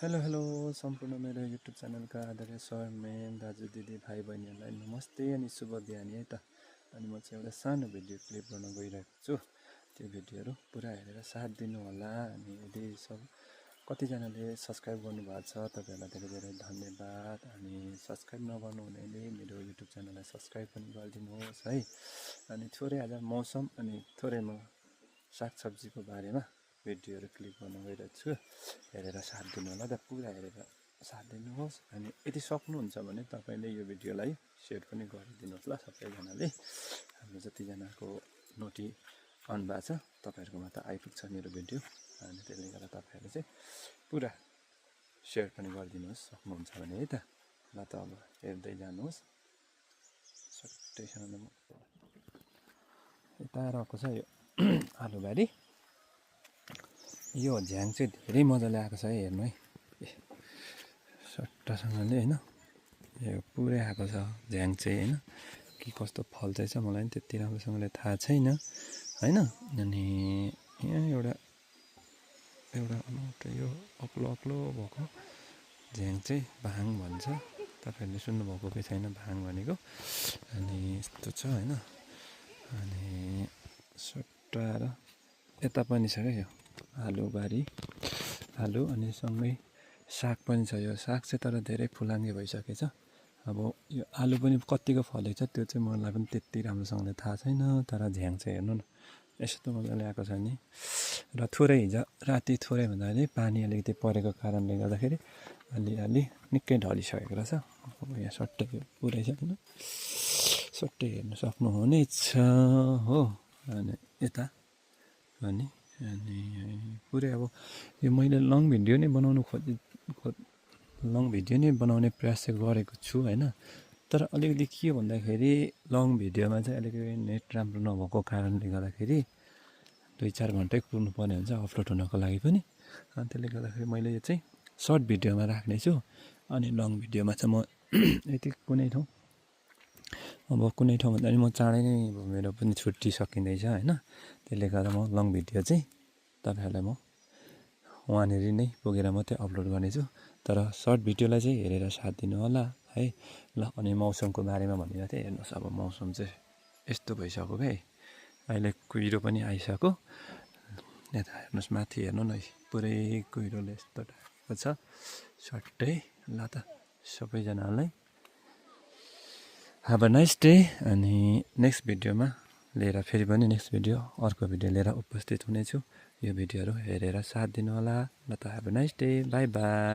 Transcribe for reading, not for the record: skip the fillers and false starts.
Hello hello सम्पूर्ण मेरो YouTube च्यानलका आदरणीय सर म्याम दाजु दिदी भाइ बहिनीहरूलाई नमस्ते अनि शुभ बिहानी है त। अनि म चाहिँ एउटा सानो भिडियो क्लिप गर्न गइरहेको छु। त्यो भिडियोहरू पुरा हेरेर साथ दिनु होला। अनि यदि कतिजनाले सब्सक्राइब गर्नुभएको छ तपाईँहरूलाई धेरै धेरै धन्यवाद। अनि सब्सक्राइब नगर्नु हुनेले मेरो युट्युब च्यानललाई सब्सक्राइब पनि गरिदिनुहोस् है। अनि थोरै आज मौसम अनि थोरै म सागसब्जीको बारेमा भिडियोहरू क्लिक गर्न गइरहेको छु। हेरेर साथ दिनु होला त, पुरा हेरेर साथ दिनुहोस्। अनि यदि सक्नुहुन्छ भने तपाईँले यो भिडियोलाई सेयर पनि गरिदिनुहोस् ल सबैजनाले। हाम्रो जतिजनाको नोटी अन भएको छ तपाईँहरूकोमा त आइपुग्छ मेरो भिडियो। अनि त्यसले गर्दा तपाईँहरूले चाहिँ पुरा सेयर पनि गरिदिनुहोस् सक्नुहुन्छ भने है त। ल त अब हेर्दै जानुहोस् सट्टैसँग। यता रहेको छ यो आलुबारी। यो झ्याङ चाहिँ धेरै मजाले आएको छ है, हेर्नु है सट्टासँगले होइन। यो पुरै आएको छ झ्याङ चाहिँ होइन। के कस्तो फल चाहिँ छ मलाई पनि त्यति राम्रोसँगले थाहा छैन होइन। अनि यहाँ एउटा यो अग्लो अग्लो भएको झ्याङ चाहिँ भाङ भन्छ। तपाईँहरूले सुन्नुभएको कि छैन भाङ भनेको। अनि यस्तो छ होइन। अनि सट्टाएर यता पनि छ क्या यो आलुबारी, आलु अनि सँगै साग पनि छ। यो साग चाहिँ तर धेरै फुलाङ्गे भइसकेछ। अब यो आलु पनि कत्तिको फलेको छ त्यो चाहिँ मलाई पनि त्यति राम्रोसँगले थाहा छैन। तर झ्याङ चाहिँ हेर्नु न यस्तो मजाले आएको छ नि। र थोरै हिजो राति थोरै भन्दाखेरि पानी अलिकति परेको कारणले गर्दाखेरि अलि निकै ढलिसकेको रहेछ। अब यहाँ सट्टै पुरै छ होइन, सट्टै हेर्नु सक्नुहुनेछ हो। अनि यता अनि पुरै अब यो मैले लङ भिडियो नै बनाउने प्रयास चाहिँ गरेको छु होइन। तर अलिकति के भन्दाखेरि लङ भिडियोमा चाहिँ अलिकति नेट राम्रो नभएको कारणले गर्दाखेरि 2-4 घन्टै कुर्नु पर्ने हुन्छ अपलोड हुनको लागि पनि। अनि त्यसले गर्दाखेरि मैले यो चाहिँ सर्ट भिडियोमा राख्नेछु। अनि लङ भिडियोमा चाहिँ म यति कुनै ठाउँ भन्दा पनि म चाँडै नै मेरो पनि छुट्टी सकिँदैछ होइन। त्यसले गर्दा म लङ भिडियो चाहिँ तपाईँहरूलाई म वहाँनिर नै पुगेर मात्रै अपलोड गर्नेछु। तर सर्ट भिडियोलाई चाहिँ हेरेर साथ दिनु होला है। ल अनि मौसमको बारेमा भनिरहेको थिएँ, हेर्नुहोस् अब मौसम चाहिँ यस्तो भइसक्यो क्या अहिले कुहिरो पनि आइसक्यो। यता हेर्नुहोस् माथि हेर्नु न पुरै कुहिरोले यस्तो ढाकेको छ सट्टै। ल त सबैजनालाई ह्याभ अ नाइस डे। अनि नेक्स्ट भिडियोमा लिएर फेरि पनि अर्को भिडियो लिएर उपस्थित हुनेछु। यो भिडियोहरू हेरेर साथ दिनु होला। ल त have a nice day, by by.